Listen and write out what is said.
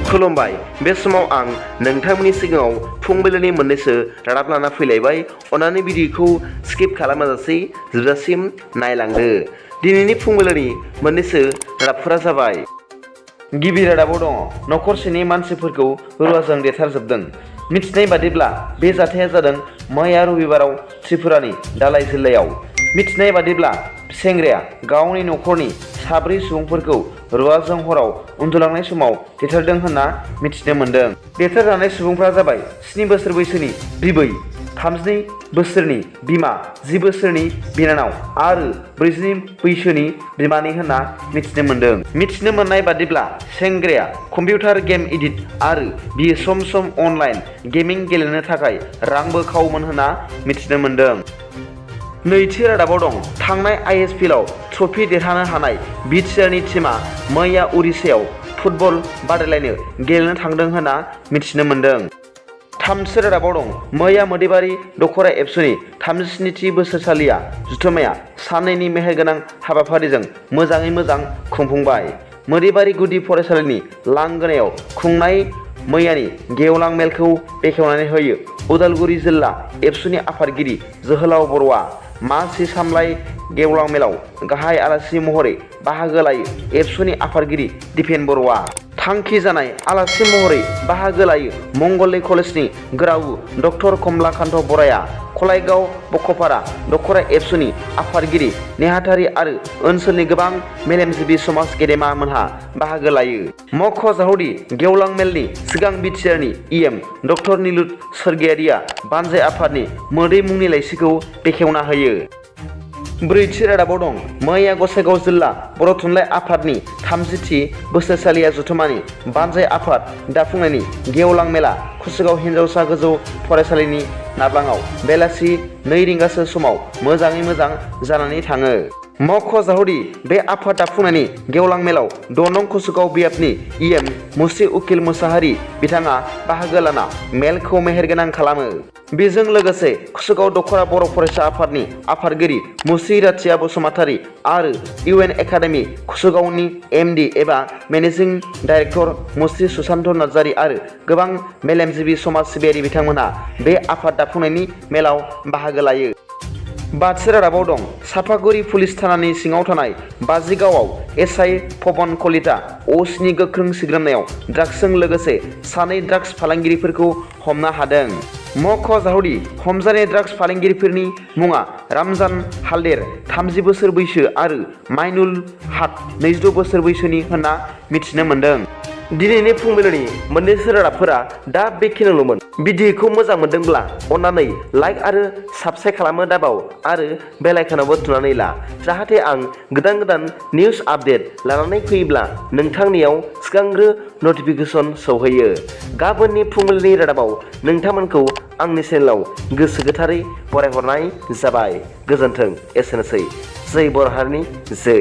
खुलुमबाय बे समाव आं नोंथांमोननि सिगाङाव फुंबिलिनि मोननैसो रादाब लाना फैलायबाय। अन्नानै भिडिअखौ स्किप खालामाजासे जोबजासिम नायलांदो। दिनैनि फुंबिलिनि मोननैसो रादाबफोरा जाबाय। गिबि रादाबाव दङ नखरसेनि मानसिफोरखौ रुवाजों देथारजोबदों। मिथिनाय बादिब्ला बे जाथाया जादों मैया रबिबाराव त्रिपुरानि दालाइ जिल्लायाव। मिथिनाय बादिब्ला सेंग्राया गावनि नखरनि 4 सुबुंफोरखौ रुवाजों हराव उन्दुलांनाय समाव देथारदों होनना मिथिनो मोन्दों। देथारजानाय सुबुंफोरा जाबाय 7 बोसोर बैसोनि बिबै, 32 बोसोरनि बिमा, 10 बोसोरनि बिनानाव आरो 42 बैसोनि बिमानि होनना मिथिनो मोन्दों। मिथिनो मोननाय बादिब्ला सेंग्राया कम्पिउटार गेम एडिक्ट आरो बियो सम सम अनलाइन गेमिं गेलेनो थाखाय रांबो खावोमोन होनना मिथिनो मोन्दों। नैथि रादाबाव दं थांनाय आइएसएलआव ट्रफी देरहानो हानाय बिटिआरनि टीमा मैया उरिष्यायाव फुटबल बादायलायनो गेलेनो थांदों होनना मिथिनो मोन्दों। थामथि रादाबाव दं मैया मोदैबारि दख'रा एबसुनि 37थि बोसोरसालिया जुथुम्माया साननैनि मेहेरगोनां हाबाफारिजों मोजाङै मोजां खुंफुंबाय। मोदैबारि गुदि फरायसालिनि लांगोनायाव खुंनाय मैयानि गेवलां मेलखौ बेखेवनानै होयो उदालगुरि जिल्ला एबसुनि आफादगिरि जोहोलाव बर'आ। मासि सामलाय गेवलां मेलाव गाहाय आलासि महरै बाहागो लायो एबसुनि आफादगिरि दिपेन बर'आ। थांखि जानाय आलासि महरै बाहागो लायो मंगलदै कलेजनि गोरावु डक्टर कमलाकान्त बराया। खलायगाव बखपारा दख'रा एबसुनि आफादगिरि नेहाथारि आरो ओनसोलनि गोबां मेलेमजिबि समाज गेदेमा मोनहा बाहागो लायो। मख'जाथावदि गेवलां मेलनि सिगां बिटिआरनि इएम डक्टर निलुत सोरगियारिया बानजाय आफादनि मोदै मुंनि लाइसिखौ बेखेवना होयो। ब्रैथि रादाबाव दं मैया गसाइगाव जिल्ला बर' थुनलाइ आफादनि 30थि बोसोरसालिया जुथुम्मानि बानजाय आफाद दाफुंनायनि गेवलां मेला कुसुगाव हिनजावसा गोजौ फरायसालिनि नाब्लाङाव बेलासि 2 रिंगासो समाव मोजाङै मोजां जानानै थाङो। मख'जाथावदि बे आफाद दाफुंनायनि गेवलां मेलाव 6 नं कुसुगाव बियाबनि इएम मुस्रि उकिल मुसाहारि बिथाङा बाहागो लाना मेलखौ मेहेरगोनां खालामो। बेजों लोगोसे कुसुगाव दख'रा बर' फरायसा आफादनि आफादगिरि मुस्रि राथिया बसुमतारी आरो इउएन एकाडेमि कुसुगावनि एमडि एबा मेनेजिं डाइरेक्टर मुस्रि सुशान्त नार्जारी आरो गोबां मेलेमजिबि समाज सिबियारि बिथांमोनहा बे आफाद दाफुंनायनि मेलाव बाहागो लायो। बाथि रादाबाव दं सापागुरि पुलिस थानानि सिङाव थानाय बाजिगावआव एसआइ पवन कलिता असिनि गोख्रों सिग्रोमनायाव ड्राग्सजों लोगोसे 2 ड्राग्स फालांगिरिफोरखौ हमनो हादों। मख'जाथावदि हमजानाय ड्राग्स फालांगिरिफोरनि मुङा रामजान हालदेर 30 बोसोर बैसो आरो माइनुल हक 26 बोसोर बैसोनि होनना मिथिनो मोन्दों। दिनैनि फुंबिलिनि मोननैसो रादाबफोरा दा बेखिनिल'मोन। भिडिअखौ मोजां मोनदोंब्ला अन्नानै लाइक आरो साबस्क्राइब खालामनो दाबाव आरो बेल आइकनावबो थुनानै ला जाहाथे आं गोदान गोदान निउस आपडेट लानानै फैयोब्ला नोंथांनियाव सिगांग्रो नटिफिकेसन सौहैयो। गाबोननि फुंबिलिनि रादाबाव नोंथांमोनखौ आंनि चेनेलाव गोसो गोथारै बरायहरनाय जाबाय। गोजोन्थों। एसेनोसै। जै बर' हारिनि जै।